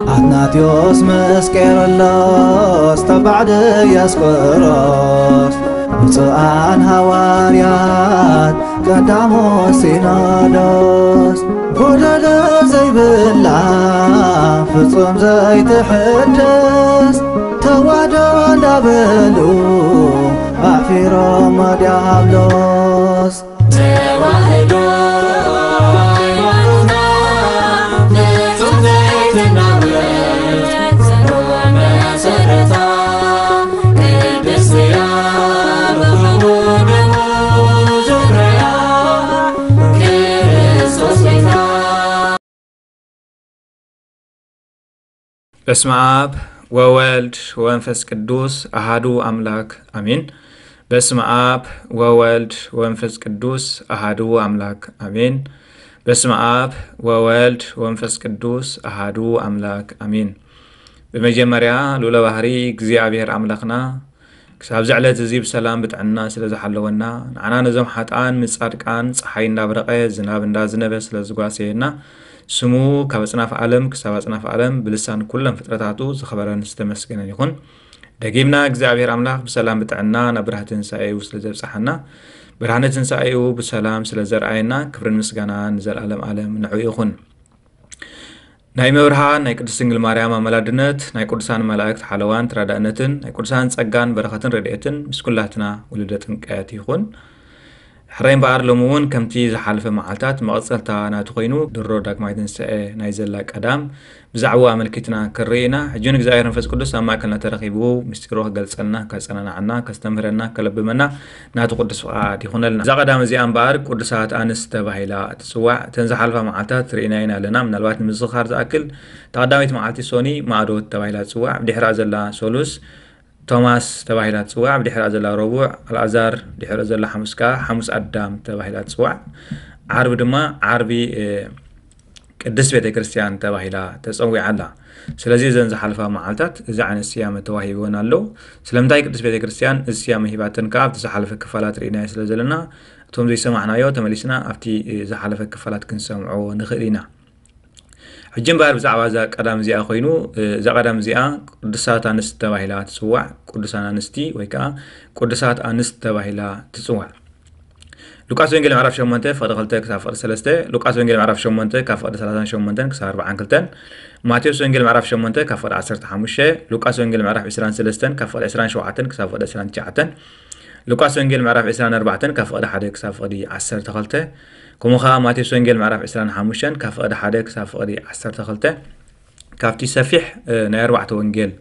ኣትናቴዎስ ምስ ቄርሎስ ተባዕ ድያስቆሮስ፣ ብፁዓን ሃዋርያት ቀዳሞት ሲኖዶስ፣ ጎደሎ ዘይብላ ፍጹም ዘይትሕደስ፣ ተዋህዶ እንዳበሉ ኣሕፊሮም ዲያብሎስ። ተዋህዶ ሃይማኖትና ንጹህ ዘይትናወጽ ጽኑዕ መሰረታ፣ ቅድስት እያ ብኽቡር ደሙ ዙርያ ክርስቶስ ቤታ። በስመ አብ ወወልድ ወመንፈስ ቅዱስ አሃዱ አምላክ አሜን። በስመ አብ ወወልድ ወመንፈስ ቅዱስ አሃዱ አምላክ አሜን። በስመ አብ ወወልድ ወመንፈስ ቅዱስ አሃዱ አምላክ አሜን። ብመጀመርያ ልዑለ ባህሪ እግዚኣብሔር ኣምላኽና ክሳብ እዚ ዕለት እዚ ብሰላም ብጥዕና ስለ ዝሓለወና፣ ንዓና ነዞም ሓጥኣን ምስ ጻድቃን ጸሓይ እንዳብረቐ ዝናብ እንዳዝነበ ስለ ዝጓሰየና፣ ስሙ ካብ ኣጽናፍ ዓለም ክሳብ ኣጽናፍ ዓለም ብልሳን ኩለን ፍጥረታቱ ዝኸበረን ዝተመስገነን ይኹን። ደጊምና እግዚኣብሔር ኣምላኽ ብሰላም ብጥዕና ናብ ብርሃነ ትንሳኤኡ ስለ ዘብጽሓና፣ ብርሃነ ትንሳኤኡ ብሰላም ስለ ዘርኣየና፣ ክብርን ምስጋናን ንዘለኣለም ዓለም ንዕኡ ይኹን። ናይ መብርሃን ናይ ቅድስት ድንግል ማርያም ኣመላድነት፣ ናይ ቅዱሳን መላእክት ሓለዋን ተራዳእነትን፣ ናይ ቅዱሳን ጸጋን በረኸትን ረድኤትን ምስ ኩላትና ውሉደ ጥምቀት ይኹን። ሕራይ እምበኣር ሎሚ እውን ከምቲ ዝሓለፈ መዓልታት መቐጸልታ ናቱ ኮይኑ፣ ድሮ ዳግማይ ትንሳኤ ናይ ዘላ ቀዳም ብዛዕባኡ ኣመልኪትና ክንርኢ ኢና። ሕጂ እውን እግዚኣብሔር መንፈስ ቅዱስ ኣብ ማእከልና ተረኺቡ ምስጢሩ ክገልጸልና፣ ከጸናንዓና፣ ከስተምህረና፣ ከለብመና ናቱ ቅዱስ ፍቓድ ይኹነልና። እዛ ቀዳም እዚኣ እምበኣር ቅዱሳት ኣንስት ተባሂላ ትጽዋዕ። እተን ዝሓልፋ መዓልታት ርኢናየን ኣለና። ምናልባት ንምዝኽኻር ዝኣክል፣ እታ ቀዳመይቲ መዓልቲ ሶኒ ማዕዶት ተባሂላ ትጽዋዕ። ብድሕሪኣ ዘላ ሰሉስ ቶማስ ተባሂላ ትጽዋዕ። ብድሕሪኣ ዘላ ረቡዕ ኣልኣዛር፣ ድሕሪኡ ዘላ ሓሙስ ከኣ ሓሙስ ኣዳም ተባሂላ ትጽዋዕ። ዓርቢ ድማ ዓርቢ፣ እ፣ ቅድስት ቤተ ክርስቲያን ተባሂላ ተጸዊዓ ኣላ። ስለዚ እዘን ዝሓልፋ መዓልታት እዚ ዓይነት ስያመ ተዋሂብወን ኣሎ። ስለምንታይ ቅድስት ቤተ ክርስቲያን እዚ ስያመ ሂባተን ከኣ ኣብቲ ዝሓለፈ ክፋላት ርኢናዮ ስለ ዘለና፣ እቶም ዘይሰማዕናዮ ተመሊስና ኣብቲ፣ እ፣ ዝሓለፈ ክፋላት ክንሰምዖ ንኽእል ኢና። ሕጂ እምበኣር ብዛዕባ እዛ ቀዳም እዚኣ ኮይኑ፣ እ፣ እዛ ቀዳም እዚኣ ቅዱሳት ኣንስት ተባሂላ ትጽዋዕ። ቅዱሳን ኣንስቲ ወይ ከኣ ቅዱሳት ኣንስት ተባሂላ ትጽዋዕ። ሉቃስ ወንጌል ምዕራፍ ሸሞንተ ፍቕዲ ክልተ ክሳብ ፍቕዲ ሰለስተ፣ ሉቃስ ወንጌል ምዕራፍ ሸሞንተ ካብ ፍቕዲ ሰላሳን ሸሞንተን ክሳብ ኣርባዓን ክልተን፣ ማቴዎስ ወንጌል ምዕራፍ ሸሞንተ ካብ ፍቕዲ ዓሰርተ ሓሙሽተ፣ ሉቃስ ወንጌል ምዕራፍ ዕስራን ሰለስተን ካብ ፍቕዲ ዕስራን ሸውዓተን ክሳብ ፍቕዲ ዕስራን ትሽዓተን፣ ሉቃስ ወንጌል ምዕራፍ ዕስራን ኣርባዕተን ካብ ፍቕዲ ሓደ ክሳብ ፍቕዲ ዓሰርተ ክልተ፣ ከምኡ ኸኣ ማቴዎስ ወንጌል ምዕራፍ ዕስራን ሓሙሽተን ካብ ፍቕዲ ሓደ ክሳብ ፍቕዲ ዓሰርተ ክልተ፣ ካብቲ ሰፊሕ፣ እ፣ ናይ ኣርባዕተ ወንጌል፣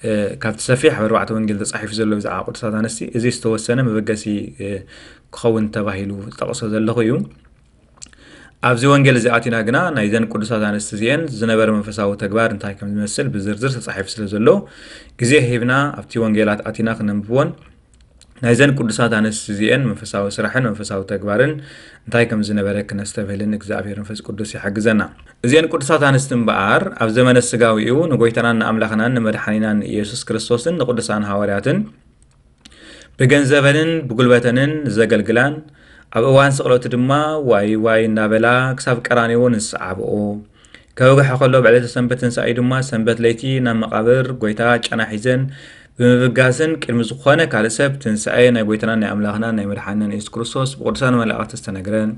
እ፣ ካብቲ ሰፊሕ ኣብ ኣርባዕተ ወንጌል ተጻሒፉ ዘሎ ብዛዕባ ቅዱሳት ኣንስቲ፣ እዚ ዝተወሰነ መበገሲ፣ እ፣ ክኸውን ተባሂሉ ዝጠቕሶ ዘለኹ እዩ። ኣብዚ ወንጌል እዚ ኣቲና ግና ናይዘን ቅዱሳት ኣንስቲ እዚኤን ዝነበረ መንፈሳዊ ተግባር እንታይ ከም ዝመስል ብዝርዝር ተጻሒፉ ስለ ዘሎ፣ ግዜ ሂብና ኣብቲ ወንጌላት ኣቲና ክነንብቦን ናይዘን ቅዱሳት ኣንስቲ እዚኤን መንፈሳዊ ስራሕን መንፈሳዊ ተግባርን እንታይ ከም ዝነበረ ክነስተብህልን እግዚኣብሔር መንፈስ ቅዱስ ይሓግዘና። እዚኤን ቅዱሳት ኣንስቲ እምበኣር ኣብ ዘመነ ስጋዊኡ ንጎይታናን ንኣምላኽናን ንመድሓኒናን ንኢየሱስ ክርስቶስን ንቅዱሳን ሃዋርያትን ብገንዘበንን ብጉልበተንን ዘገልግላን፣ ኣብ እዋን ስቕለቱ ድማ ዋይ ዋይ እናበላ ክሳብ ቀራንዮ ንዝሰዓብኦ፣ ከብግሐ ከሎ ብዕለተ ሰንበት ትንሳኤ ድማ ሰንበት ለይቲ ናብ መቓብር ጎይታ ጨና ሒዘን ብምብጋስን ቅድሚ ዝኾነ ካልእ ሰብ ትንሳኤ ናይ ጎይታናን ናይ ኣምላኽናን ናይ መድሓኒናን የሱስ ክርስቶስ ብቅዱሳን መላእኽቲ ዝተነግረን፣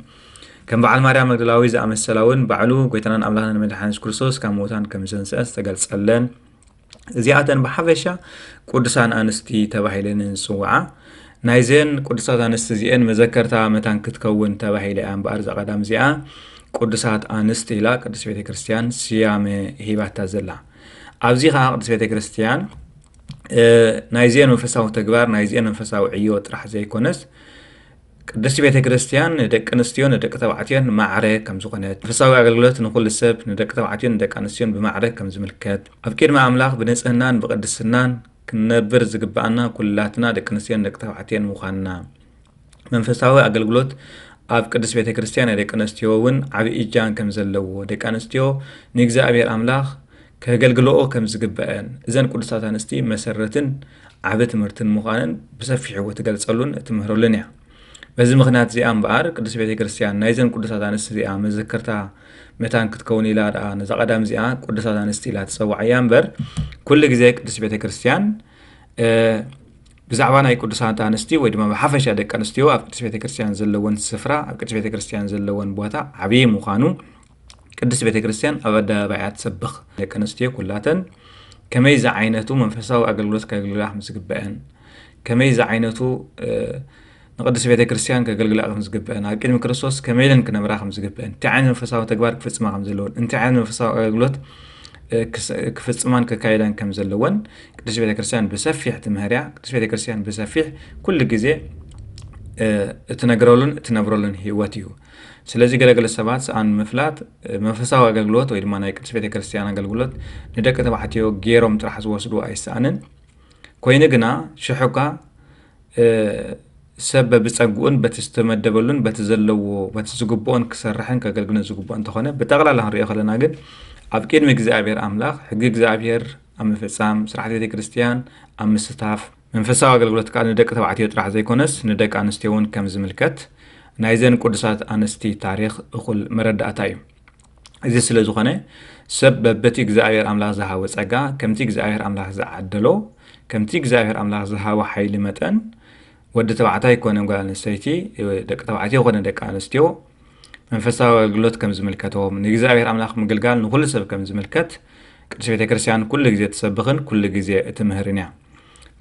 ከም በዓል ማርያም መግደላዊ ዝኣመሰላ እውን ባዕሉ ጎይታናን ኣምላኽናን መድሓኒ የሱስ ክርስቶስ ካብ ምዉታን ከም ዝተንስአ ዝተገልጸለን፣ እዚኣተን ብሓፈሻ ቅዱሳን ኣንስቲ ተባሂለን ዝጽውዓ። ናይዘን ቅዱሳት ኣንስቲ እዚኤን መዘከርታ መታን ክትከውን ተባሂለ እያ እምበኣር፣ እዛ ቀዳም እዚኣ ቅዱሳት ኣንስቲ ኢላ ቅድስት ቤተ ክርስቲያን ስያመ ሂባታ ዘላ። ኣብዚ ኸዓ ቅድስት ቤተ ክርስቲያን፣ እ፣ ናይዚኤን መንፈሳዊ ተግባር፣ ናይዚኤን መንፈሳዊ ዕዮ ጥራሕ ዘይኮነስ፣ ቅድስቲ ቤተ ክርስቲያን ንደቂ ኣንስትዮን ንደቂ ተባዕትዮን ማዕረ ከም ዝኾነት፣ መንፈሳዊ ኣገልግሎት ንኹሉ ሰብ፣ ንደቂ ተባዕትዮን ንደቂ ኣንስትዮን ብማዕረ ከም ዝምልከት፣ ኣብ ቅድሚ ኣምላኽ ብንጽህናን ብቅድስናን ክንነብር ዝግብኣና ኩላትና ደቂ ኣንስትዮን ደቂ ተባዕትዮን ምዃንና፣ መንፈሳዊ ኣገልግሎት ኣብ ቅድስት ቤተ ክርስቲያን ናይ ደቂ ኣንስትዮ እውን ዓቢ እጃም ከም ዘለዎ፣ ደቂ ኣንስትዮ ንእግዚኣብሔር ኣምላኽ ከገልግልኦ ከም ዝግበአን፣ እዘን ቅዱሳት ኣንስቲ መሰረትን ዓቢ ትምህርትን ምዃነን ብሰፊሑ ትገልጸሉን ትምህረሉን እያ። በዚ ምኽንያት እዚኣ እምበኣር ቅድስት ቤተ ክርስቲያን ናይዘን ቅዱሳት ኣንስቲ እዚኣ መዘከርታ መታን ክትከውን ኢላ ደኣ ነዛ ቀዳም እዚኣ ቅዱሳት ኣንስቲ ኢላ ትጸውዓያ እምበር፣ ኩሉ ግዜ ቅድስት ቤተ ክርስቲያን ብዛዕባ ናይ ቅዱሳት ኣንስቲ ወይ ድማ ብሓፈሻ ደቂ ኣንስትዮ ኣብ ቅድስት ቤተ ክርስቲያን ዘለወን ስፍራ፣ ኣብ ቅድስት ቤተ ክርስቲያን ዘለወን ቦታ ዓብዪ ምዃኑ ቅድስት ቤተ ክርስቲያን ኣብ ኣደባባያ ትሰብኽ። ደቂ ኣንስትዮ ኩላተን ከመይ ዝዓይነቱ መንፈሳዊ ኣገልግሎት ከገልግላ ከም ዝግበአን፣ ከመይ ዝዓይነቱ ንቅድስት ቤተ ክርስቲያን ከገልግላ ከም ዝግበአን፣ ኣብ ቅድሚ ክርስቶስ ከመይ ኢለን ክነብራ ከም ዝግበአን፣ እንታይ ዓይነት መንፈሳዊ ተግባር ክፍጽማ ከም ዘለወን፣ እንታይ ዓይነት መንፈሳዊ ኣገልግሎት ክፍጽማን ከካይዳን ከም ዘለወን ቅድስት ቤተ ክርስቲያን ብሰፊሕ ትምህርያ። ቅድስት ቤተ ክርስቲያን ብሰፊሕ ኩሉ ግዜ እትነግረሉን እትነብረሉን ህይወት እዩ። ስለዚ ገለገለ ሰባት ሰኣን ምፍላጥ መንፈሳዊ ኣገልግሎት ወይ ድማ ናይ ቅድስት ቤተ ክርስቲያን ኣገልግሎት ንደቂ ተባዕትዮ ገይሮም ጥራሕ ዝወስዱ ኣይሰኣንን። ኮይኑ ግና ሽሕኳ ሰብ በብጸግኡን በቲ ዝተመደበሉን በቲ ዘለዎ በቲ ዝግብኦን ክሰርሕን ከገልግልን ዝግብኦ እንተኾነ፣ ብጠቕላላ ክንሪኦ ከለና ግን ኣብ ቅድሚ እግዚኣብሔር ኣምላኽ ሕጊ እግዚኣብሔር ኣብ ምፍጻም፣ ስርዓት ቤተ ክርስቲያን ኣብ ምስታፍ፣ መንፈሳዊ ኣገልግሎት ከኣ ንደቂ ተባዕትዮ ጥራሕ ዘይኮነስ ንደቂ ኣንስትዮ እውን ከም ዝምልከት ናይዘን ቅዱሳት ኣንስቲ ታሪኽ እኹል መረዳእታ እዩ። እዚ ስለ ዝኾነ ሰብ በበቲ እግዚኣብሔር ኣምላኽ ዝሃቦ ጸጋ ከምቲ እግዚኣብሔር ኣምላኽ ዝዓደሎ ከምቲ እግዚኣብሔር ኣምላኽ ዝሃቦ ሓይሊ መጠን ወዲ ተባዕታይ ኮነ ጓል ኣንስተይቲ ደቂ ተባዕትዮ ኮነ ደቂ ኣንስትዮ መንፈሳዊ ኣገልግሎት ከም ዝምልከቶም ንእግዚኣብሔር ኣምላኽ ምግልጋል ንኹሉ ሰብ ከም ዝምልከት ቅድስት ቤተ ክርስቲያን ኩሉ ግዜ ትሰብኽን ኩሉ ግዜ እትምህርን እያ።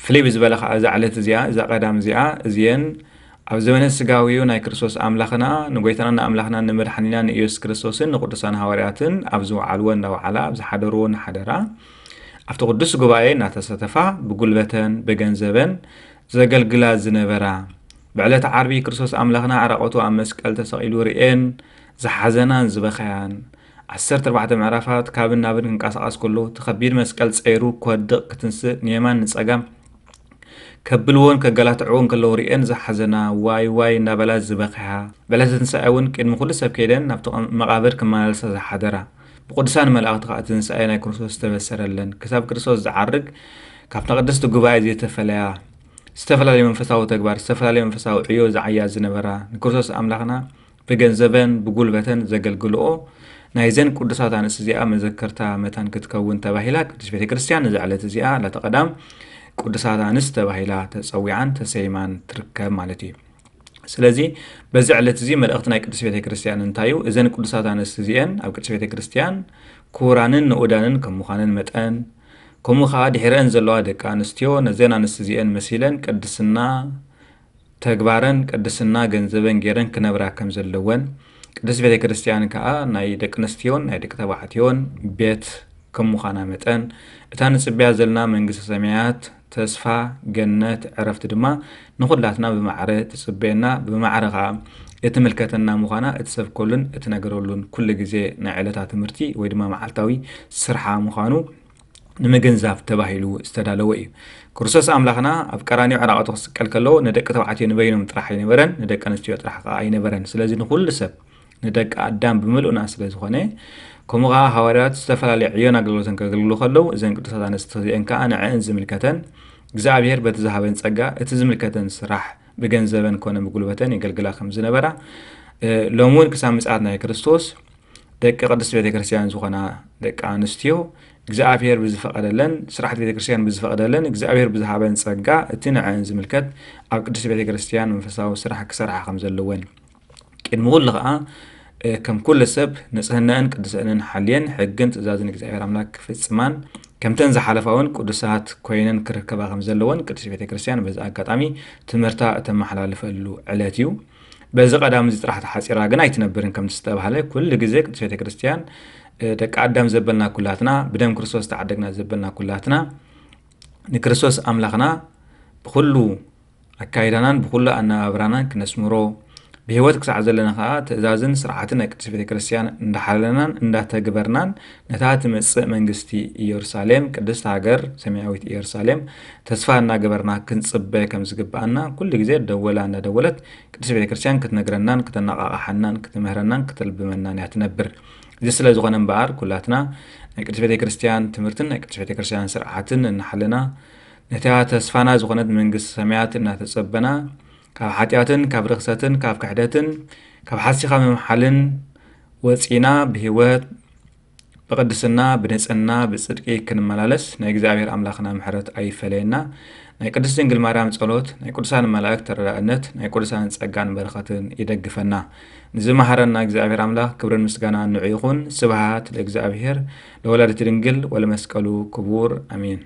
ፍልይ ብዝበለ ከዓ እዛ ዕለት እዚኣ እዛ ቀዳም እዚኣ እዚየን ኣብ ዘመነ ስጋዊኡ ናይ ክርስቶስ ኣምላኽና ንጎይታና ንኣምላኽና ንመድሓኒና ንኢየሱስ ክርስቶስን ንቅዱሳን ሃዋርያትን ኣብ ዝወዓልዎ እንዳወዓላ ኣብ ዝሓደርዎ እናሓደራ ኣብቲ ቅዱስ ጉባኤ እናተሳተፋ ብጉልበተን ብገንዘበን ዘገልግላ ዝነበራ ብዕለተ ዓርቢ ክርስቶስ ኣምላኽና ዕራቆቱ ኣብ መስቀል ተሰቒሉ ርእየን ዝሓዘናን ዝበኸያን ዓሰርተ ኣርባዕተ ምዕራፋት ካብን ናብን ክንቀሳቐስ ከሎ እቲ ከቢድ መስቀል ጸይሩ ክወድቕ ክትንስእ ንየማን ንጸጋም ከብልዎን ከገላትዕዎን ከለዉ ርእየን ዝሓዘና ዋይ ዋይ እንዳበላ ዝበኽያ ብዕለተ ትንሳኤ እውን ቅድሚ ኩሉ ሰብ ከይደን ናብቲ መቓብር ክመላለሳ ዝሓደራ ብቅዱሳን መላእኽቲ ከዓ ትንሳኤ ናይ ክርስቶስ ዝተበሰረለን ክሳብ ክርስቶስ ዝዓርግ ካብታ ቅድስቲ ጉባኤ ዘይተፈለያ ዝተፈላለዩ መንፈሳዊ ተግባር ዝተፈላለዩ መንፈሳዊ ዕዮ ዝዓያ ዝነበራ ንክርስቶስ ኣምላኽና ብገንዘበን ብጉልበተን ዘገልግልኦ ናይዘን ቅዱሳት ኣንስት እዚኣ መዘከርታ መታን ክትከውን ተባሂላ ቅድስት ቤተ ክርስቲያን ነዚ ዕለት እዚኣ ዕለተ ቀዳም ቅዱሳት ኣንስት ተባሂላ ተጸዊዓን ተሰይማን ትርከብ ማለት እዩ። ስለዚ በዚ ዕለት እዚ መልእኽቲ ናይ ቅድስት ቤተ ክርስቲያን እንታይ እዩ? እዘን ቅዱሳት ኣንስት እዚአን ኣብ ቅድስት ቤተ ክርስቲያን ክቡራንን ንኡዳንን ከም ምዃነን መጠን ከምኡ ከዓ ድሒረን ዘለዋ ደቂ ኣንስትዮ ነዘን ኣንስት እዚአን መሲለን ቅድስና ተግባረን ቅድስና ገንዘበን ገይረን ክነብራ ከም ዘለወን ቅድስት ቤተ ክርስቲያን ከዓ ናይ ደቂ ኣንስትዮን ናይ ደቂ ተባዕትዮን ቤት ከም ምዃና መጠን እታ ንጽበያ ዘለና መንግስተ ሰማያት ተስፋ ገነት ዕረፍቲ ድማ ንኹላትና ብማዕረ ትጽበየና ብማዕረ ከዓ እትምልከተና ምዃና እትሰብከሉን እትነገረሉን ኩሉ ግዜ ናይ ዕለታ ትምህርቲ ወይ ድማ መዓልታዊ ስርሓ ምዃኑ ንምግንዛብ ተባሂሉ ዝተዳለወ እዩ። ክርስቶስ ኣምላኽና ኣብ ቀራንዮ ዕራቐቱ ክስቀል ከሎ ንደቂ ተባዕትዮ ንበይኖም ጥራሕ ኣይነበረን፣ ንደቂ ኣንስትዮ ጥራሕ ከዓ ኣይነበረን። ስለዚ ንኹሉ ሰብ ንደቂ ኣዳም ብምልኡና ስለ ዝኾነ፣ ከምኡ ከዓ ሃዋርያት ዝተፈላለየ ዕዮን ኣገልግሎትን ከገልግሉ ከለዉ እዘን ቅዱሳት ኣንስቲ እዚአን ከዓ ንዐእን ዝምልከተን እግዚኣብሔር በቲ ዝሃበን ጸጋ እቲ ዝምልከተን ስራሕ ብገንዘበን ኮነ ብጉልበተን የገልግላ ከም ዝነበራ ሎሚ እውን ክሳብ ምጽኣት ናይ ክርስቶስ ደቂ ቅድስት ቤተ ክርስቲያን ዝኾና ደቂ ኣንስትዮ እግዚኣብሔር ብዝፈቐደለን ስርዓት ቤተ ክርስቲያን ብዝፈቐደለን እግዚኣብሔር ብዝሃበን ጸጋ እቲ ንዐን ዝምልከት ኣብ ቅድስት ቤተ ክርስቲያን መንፈሳዊ ስራሕ ክሰርሓ ከም ዘለወን ቅድሚ ኩሉ ከዓ ከም ኩሉ ሰብ ንጽህናአን ቅድስእንን ሓልየን ሕግን ትእዛዝን እግዚኣብሔር ኣምላክ ክፍጽማን ከምተን ዝሓለፋ እውን ቅዱሳት ኮይነን ክርከባ ከም ዘለወን ቅድስት ቤተ ክርስቲያን በዚ ኣጋጣሚ ትምህርታ እተመሓላልፈሉ ዕለት እዩ። በዚ ቀዳም እዚ ጥራሕ ተሓፂራ ግን ኣይትነብርን ከምቲ ዝተባህለ ኩሉ ግዜ ቅድስት ቤተ ክርስቲያን ደቂ ኣዳም ዘበልና ኩላትና ብደም ክርስቶስ ተዓደግና ዘበልና ኩላትና ንክርስቶስ ኣምላኽና ብኩሉ ኣካይዳናን ብኩሉ ኣነባብራናን ክነስምሮ ብህይወት ክሳዕ ዘለና ከዓ ትእዛዝን ስርዓትን ናይ ቅድስት ቤተ ክርስቲያን እንዳሓለናን እንዳተግበርናን ነታ ትመፅእ መንግስቲ ኢየሩሳሌም ቅድስት ሃገር ሰማያዊት ኢየሩሳሌም ተስፋ እናገበርና ክንፅበ ከም ዝግብኣና ኩሉ ግዜ ደወላ እንዳደወለት ቅድስት ቤተ ክርስቲያን ክትነግረናን ክተነቓቕሓናን ክትምህረናን ክተልብመናን እያ ትነብር። እዚ ስለ ዝኾነ እምበኣር ኩላትና ናይ ቅድስት ቤተ ክርስቲያን ትምህርትን ናይ ቅድስት ቤተ ክርስቲያን ስርዓትን እናሓለና ነታ ተስፋና ዝኾነት መንግስቲ ሰማያት እናተጸበና ካብ ሓጢኣትን ካብ ርኽሰትን ካብ ክሕደትን ካብ ሓሲኻ ምምሓልን ወፂና ብህይወት ብቅድስና ብንፅህና ብፅድቂ ክንመላለስ ናይ እግዚኣብሔር ኣምላኽና ምሕረት ኣይፈለየና። ናይ ቅድስት ድንግል ማርያም ጸሎት፣ ናይ ቅዱሳን መላእክት ተረዳእነት፣ ናይ ቅዱሳን ጸጋን በረኸትን ይደግፈና። ንዝመሃረና እግዚኣብሔር ኣምላኽ ክብርን ምስጋናን ንዑ ይኹን። ስብሃት ለእግዚኣብሔር ለወላዲት ድንግል ወለመስቀሉ ክቡር ኣሜን።